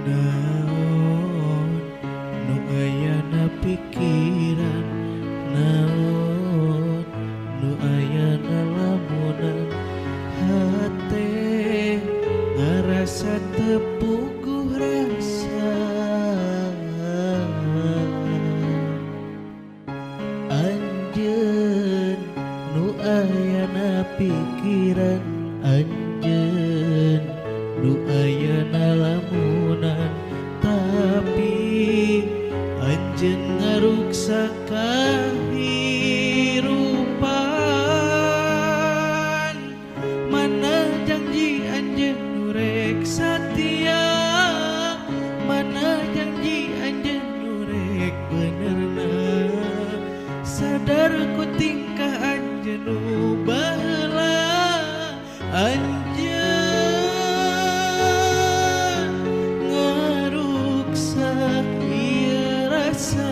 Naon nu ayana pikiran, naon nu ayana lamunan, hate ngarasa tepuguh rasa. Anjeun nu ayana pikiran, anjeun nu ayana lamunan, tapi anjeun ngaruksak kahirupan. Mana janji anjeun nu rek satia, mana janji anjeun nu rek benerna. Sadar ku tingkah anjeun nu baheula, anjeun ngaruksak ieu rasa.